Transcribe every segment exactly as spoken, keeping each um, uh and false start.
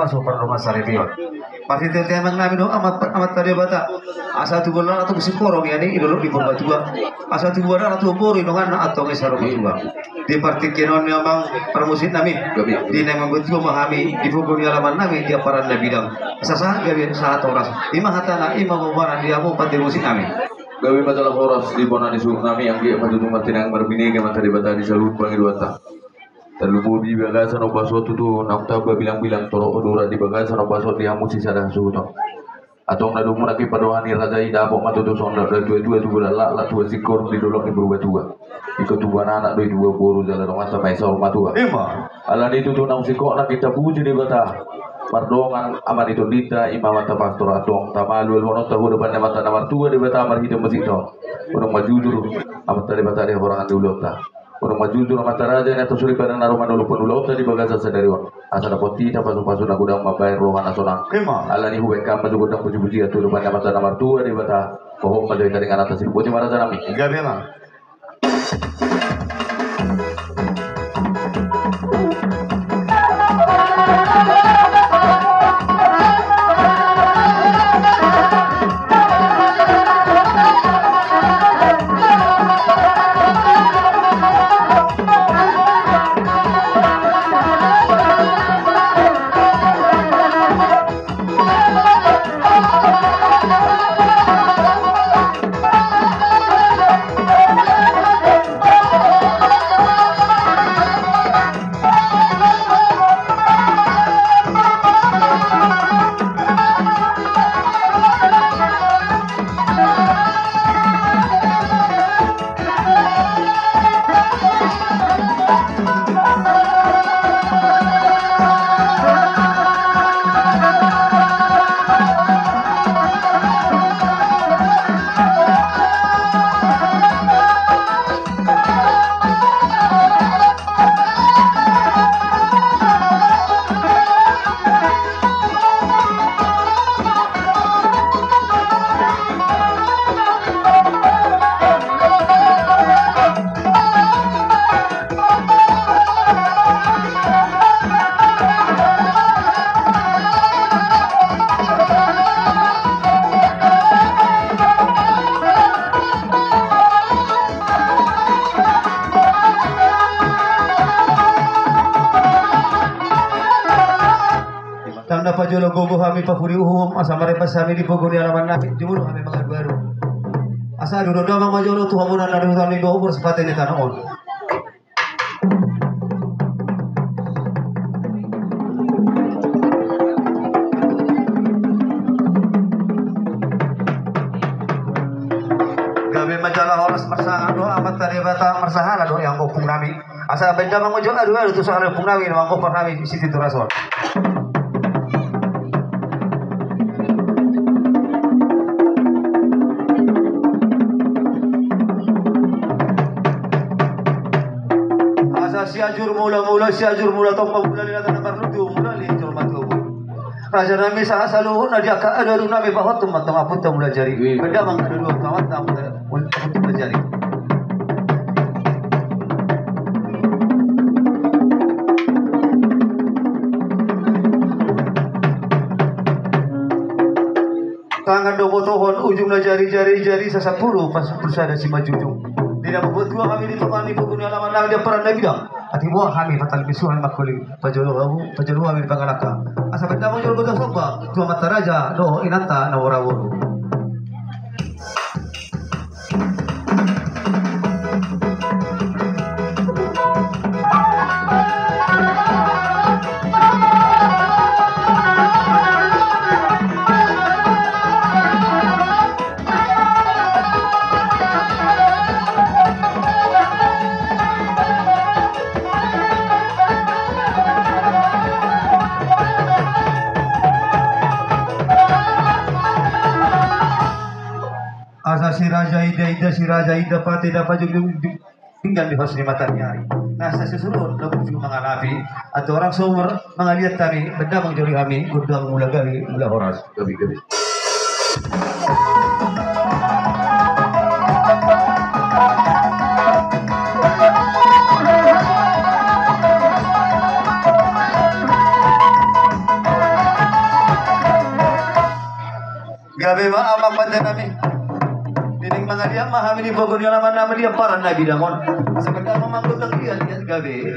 pasu-pasu pardongansaripeon. Parsitete amang nami do Amanta Debata, asa tubu anak tu Singkoru, ia ni i dolok di Purbatua, asa tubu anak tu boru i donganna antong i Saromatua. Di partingkian on ni amang parmusik nami, di na mambuat tua ma hami di pogu ni alaman nami di amparan na bidang. Asa sahat gabe sahat horas, i ma hatana, i ma boanan di hamu parmusik nami. Gabe ma jala horas di bona ni suhut nami, anggiat ma tutu martinangi marbinege Amanta Debata di saluhut pangidoanta. Tarlumobi di bagasan ombas on tutu naung tamba bilang-bilang, torop do urat di bagasan ombas on di hamu sisada hasuhuton. Antong na domu nangkin pandohan ni raja i, dapot ma tutu songon na tua-tua, tubu laklak, laklak tubu singkoru di dolok ni Purbatua. Ingkon tubuan anak do i, tubuan boru jala dongan sama i saur matua. Ima. Alani i tutu naung singkop nangkin tapuji Debata mardongan ama ni tondinta i ma Amanta Pastor, antong tamalu-aluhononta tu adopan ni Amanta na martua Debata marhite musikta on. Unang ma jujur Amanta Debata di hahurangan ni ulaonta. Unang ma jujur Amanta Raja i na tontu soripada na ro manolophon ulaonta di bagasan sadari on. Asa dapot hita pasu-pasu na godang mambahen roha na sonang. Ima. Alani i hubahen ma jo gondang puji-pujian tu adopan ni Amanta na martua Debata. Hohom ma jo hita di ingananta. Sidung boti ma raja nami. Gabe ma. Ndang na pajolo gogo hami pahuri uhum, asa marempas hami di pogu ni alaman nami, jumolo hami mangadu-adu. Asa adu do damang ma jolo tu hamu na di huta ni dua umur sapatene tano on. Gabe ma jala horas, marsangap do Amanta Debata, marsahala do i anggo ompung nami. Asa baen damang ma jo adu-adu tu sahala ni ompung nami na manggompar hami di Sitindoras on. Asa Sianjur Mula, Mula Sianjur, Mula Tompa, Mula Linata na marlutu, Mula Linjur Matubu. Raja nami sahat saluhutna di angka adu-adu nami, pahothon ma antong Amanta Mula Jari. Baen damang adu-adu tu Amanta Mula Jari. Tangan do botohon, ujungna jari, jari, jari sasampulu, pasampulu sada simanjujung. Di na mambuat tua hami di tonga ni pogu ni alaman nami di amparan na bidang. Atik boha hami patal bisuhan mangkuling, pajolo hami, pajolo hami di pangalangka. Asa baen damang jolo gogo somba tu amanta raja dohot inanta na mora boru. Inda, inda si raja, inda pate, inda pajongjong, tinggal di pos ni mataniari. Nasa sisuruhon na burju mangalapi, atorang somor mangaliat hami, benda mangjori hami gondang mula gabe mula horas. Gabe, gabe. Gabe ma amang pande nami. Nining mangaliat ma hami di pogu ni alaman nami di amparan na bidang on. Sebentar ma manggotang dia lihat gabe.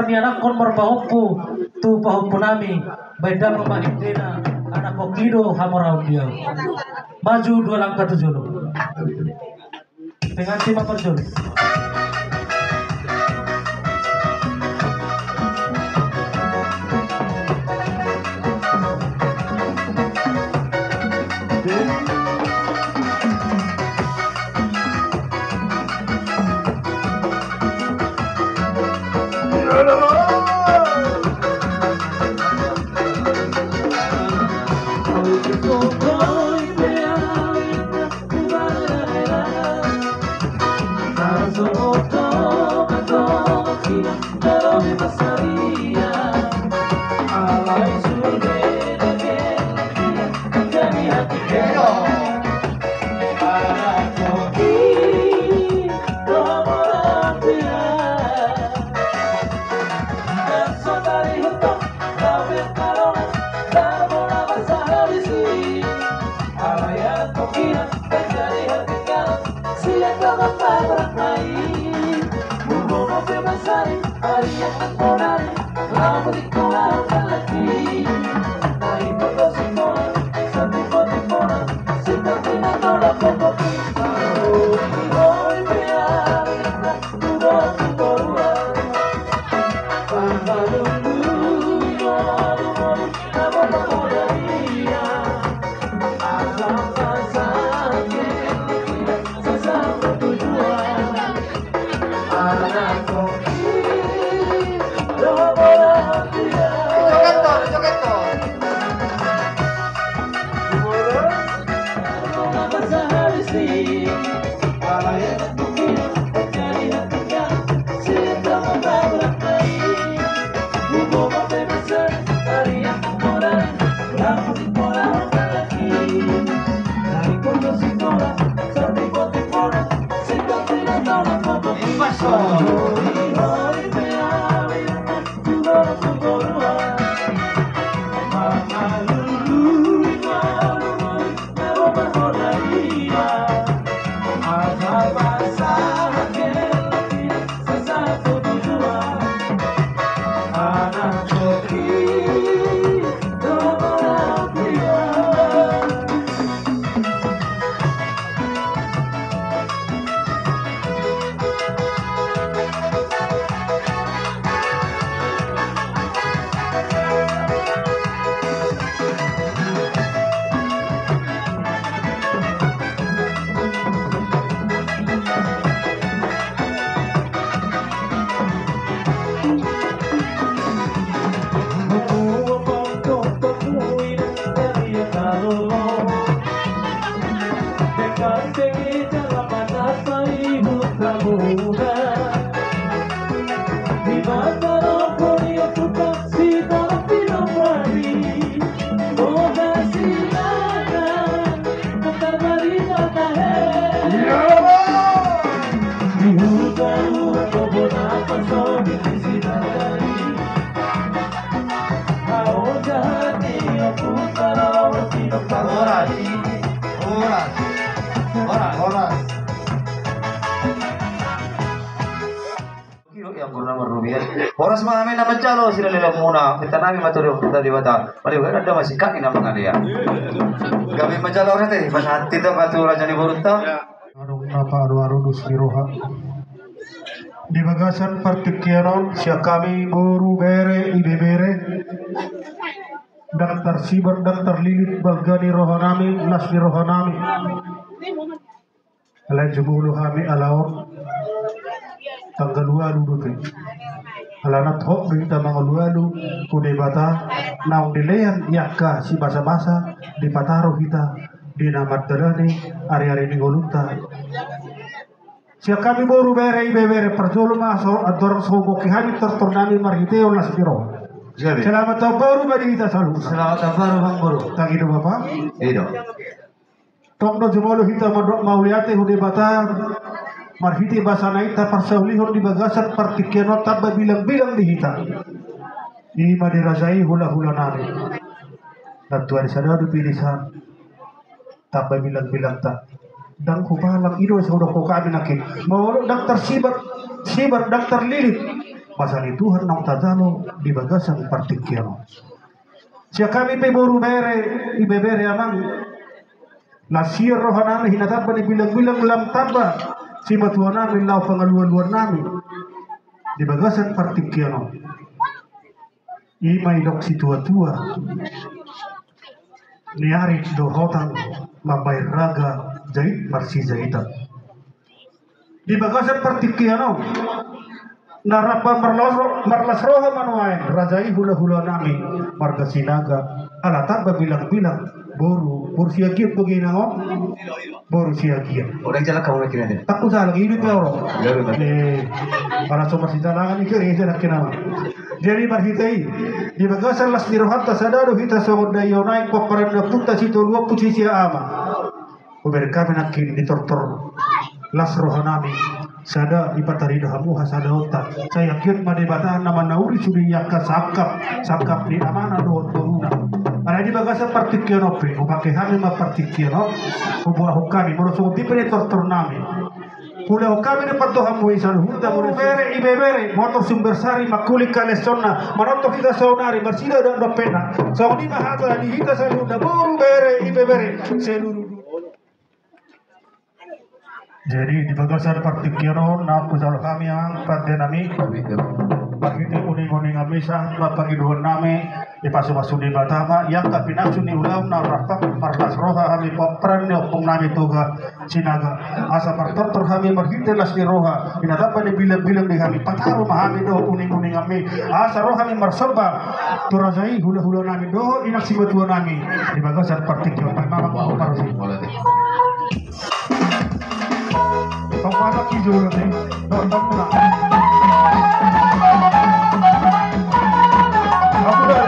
Nianakkon marpahompu tu pahompu nami, baen damang ma endena, anakkon i do hamoraon di ahu. Maju dua langkah tu jolo. Pengantin ma parjolo. Horas. Horas. Horas. Horas. Horas ma hami na manjalo silalahi muna. Pinta nami ma tu Debata. Mari, ada masih kaki nama ngania. Gabe manjalo horas te. Pasahat hita ma tu raja ni borunta. Adong na paadu-adu dos ni roha. Di bagasan partingkian on, sian hami boru, bere, ibebere, ndang tarsibar, ndang tarlilit balga ni roha nami, las ni roha nami. Alai jumolo hami ala on tanggal ualu dope. Alana hot do hita mangalualu tu Debata, naung dilean i angka sibasabasa, dipataru hita di na mandalani ari-ari ni ngolunta. Sian hami boru, bere, ibebere, parjolo ma so, andorang so gohi hami tortor nami marhitehon las ni roha. Jadi. Selamat tahun baru bagi hita saluhutna. Selamat tahun baru, Bang Boru. Tagi do, Bapak. Ido. Tong do jumolo hita mandok mauliate tu Debata, marhite basa na i taparsaulihon di bagasan partingkian on tamba bilang-bilang di hita. I ma dirajai hula-hula nami. Nantuari sada do pilihan. Tamba bilang-bilangta. Ndang hupalang, i do sai hudok hami nangkin. Molo ndang tarsibar, sibar, ndang tarlilit. Basa ni Tuhan naung tajalo di bagasan partingkian on. Sian hami pe boru, bere, ibebere, amang, las ni roha nami, hinatamba ni bilangbilang, lam tamba simatua nami laho pangalualuan nami di bagasan partingkian on. I ma didok situatua, niarit do hotang mambahen raja, jait marsijaitan. Di bagasan partingkian on, na rap marlas ro-, marlas roha ma nuaeng raja i hulahula nami marga Sinaga, ala tamba bilangbilang boru, boru Siagian pe inang on. Boru Siagian. Udah jalan kamu lagi nanti. Tak usah lagi, hidup ya orang. Ya, udah. Eh, pala so marsijalangan i, kira jalan ke nama. Jadi marhite i, di bagasan las ni rohanta sada do hita songon daion aek pomparan ni ompunta Sitolu Ompu Sisia Ama. Hubereng hami nangkin di tortor las roha nami, sada dipatarida hamu hasadaonta. Sai anggiat ma Debata na manauri sude i angka sangkap, sangkap ni amana dohot boruna. Alai di bagasan partingkian on pe, hupake hami ma partingkian on, huboahon hami molo songon i pe di tortor nami. Hulehon hami do pandohan muna i saluhutna, molo bere, ibebere, motor Sumber Sari, mangkuling kalesonna, manortor hita saonari, marsida do dompetna. Songon i ma hata di hita saluhutna, boru, bere, ibebere, seluruh. Jadi di bagasan partingkian on, naung hujalo hami, amang pande nami, marhite uninguningan misa, ma pangidoan nami, dipasupasu Debata ma i angka pinasuna, ulaon na rap marlas roha hami pomparan ni ompung nami Toga Sinaga. Asa martortor hami marhite las ni roha, hinatamba ni bilangbilang di hami, pataru ma hami dohot uninguningan nami, asa ro hami marsomba tu raja i hulahula nami dohot inang simatua nami di bagasan partingkian on. Paima ma, amang, parusi. Tong patak i jolo te. Tong, tong na. Aku dah.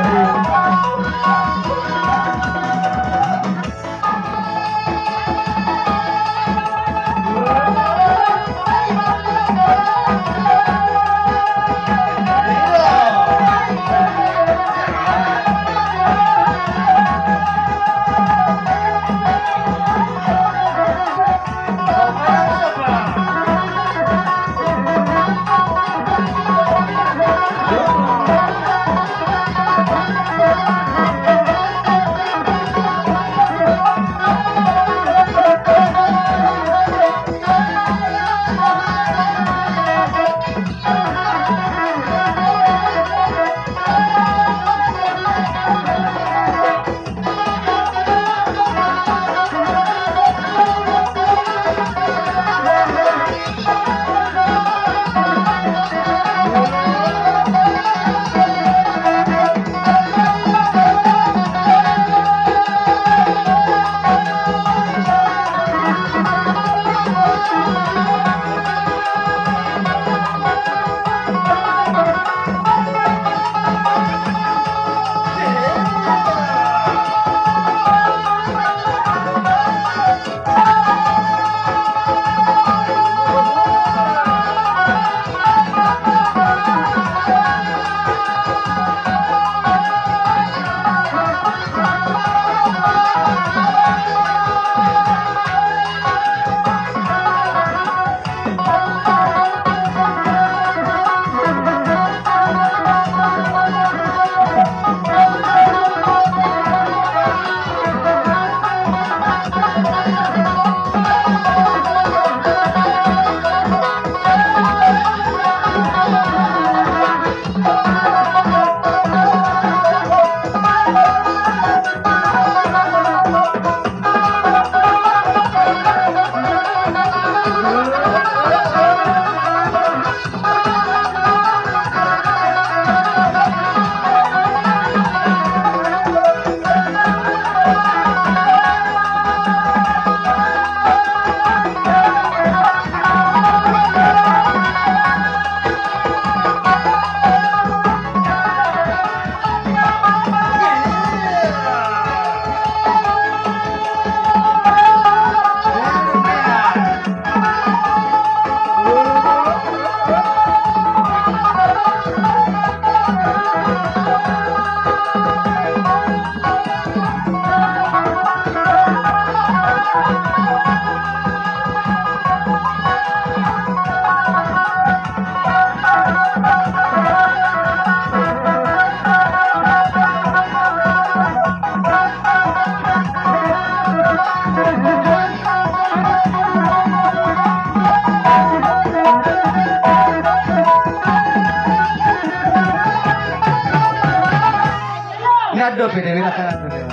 Nando pe de, nando pe de.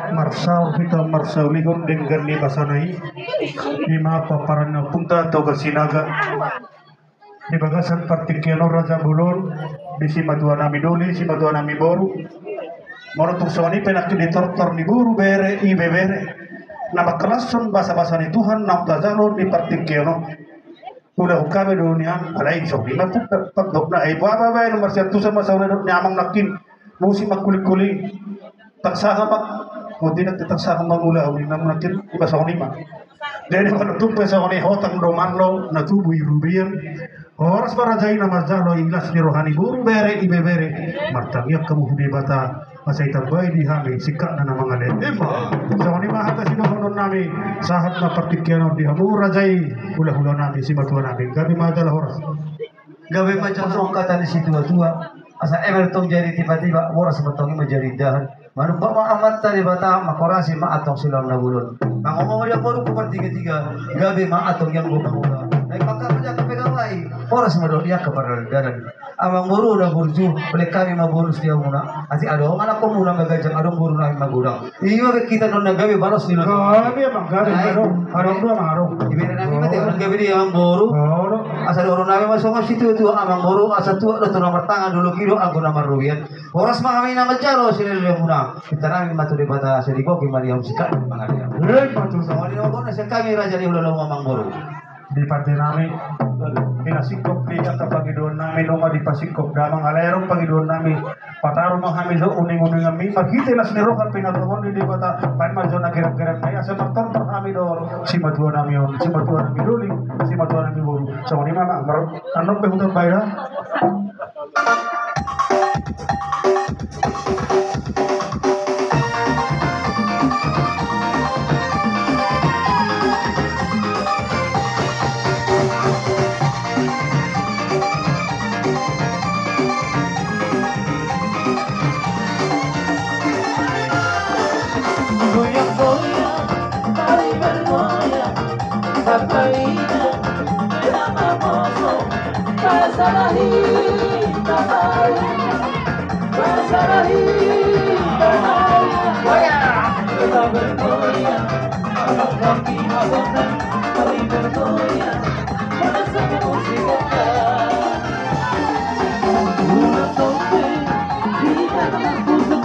Marsaor hita marsaulihon denggan ni basana i, i ma pomparan ni ompunta Toga Sinaga. Di bagasan partingkian on raja bolon, di simatua nami doli, simatua nami boru. Molo tung songon i pe nangkin di tortor ni boru, bere, ibebere, na mangkalashon basabasa ni Tuhan naung tajalo di partingkian on. Ulahon hami do nian, alai songon i ma pangdokna, ai boha ma baen, marsiantusan ma saulahon ni amang nangkin. Molo si mangkuling-kuling, tangsaha ma. Molo tidak, tangsaha ma mangulahon, ninna nangkin, ima songon i ma. Jadi molo tung pe songon i, hotang do malo na tubu i rubean. Horas ma raja i na manjalo i, las ni roha ni boru, bere, ibebere. Martangiang hamu tu Debata asa ditambai di hami singkatna na mangalean. Ima. Songon i ma hata sidohonon nami, sahat ma partingkian on di hamu raja i, hulahula nami, simatua nami. Gabe ma jala horas. Gabe ma jala horas. Songon hata ni situatua, asa eme tong jadi tiba-tiba, horas ma tong i manjadi indahan. Manumpak ma Amanta Debata, manghorasi ma antong siulaon na bolon. Mangomong ma di amang boru tu partiga-tiga, gabe ma antong i anggo mangula. Na i pangka ma di angka pegawai, horas ma dohot di angka pardalan. Amang boru na burju, lehon hami ma bonus di hamuna. Asi adong anakkonmuna na ganjang, adong boru nami magodang. Ima pe hita nuaeng gabe balos ni loto. Gabe amang, gabe. Adong, adong do amang, adong. Ibebere nami ma tio, gabe di amang boru. Asa dohonon nami ma songon situatua, amang boru, asa tuat do tu na martangan, dolok i do anggo na marrugian. Horas ma hami na manjalo silehonlehonmuna. Pinta nami ma tu Debata, sai diboan ma di hamu singkat mangalean. Ima tutu. Songon i ma bona sian hami raja ni hulahula amang boru. Di pande nami, pinasingkop di angka pangidoan nami, nunga dipasingkop damang, alai adong pangidoan nami. Pataru ma hami jo uning-uningan nami, marhite las ni roha pinatupa on di Debata, baen ma jo na gerang-gerang nai, asa martortor hami dohot simatua nami on, simatua nami doli, simatua nami boru. Songon i ma amang, mar-, annon pe hutambai da. Goyang-goyang, tali bergoyang, Bapa Ina, kenapa bosong? Pasalahi, pasalahi, pasalahi, pasalahi. Goyang. Kita bergoyang, anak kaki abang, tali bergoyang, merasakan musik kita. Ulang tahun, kita tak usah.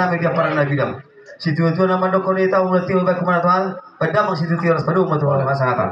Nami dia parana bidang. Situatua na mandok hon i tahu ulah tiwa baku mana tuan. Padamang situatua ras padung matu masa kata.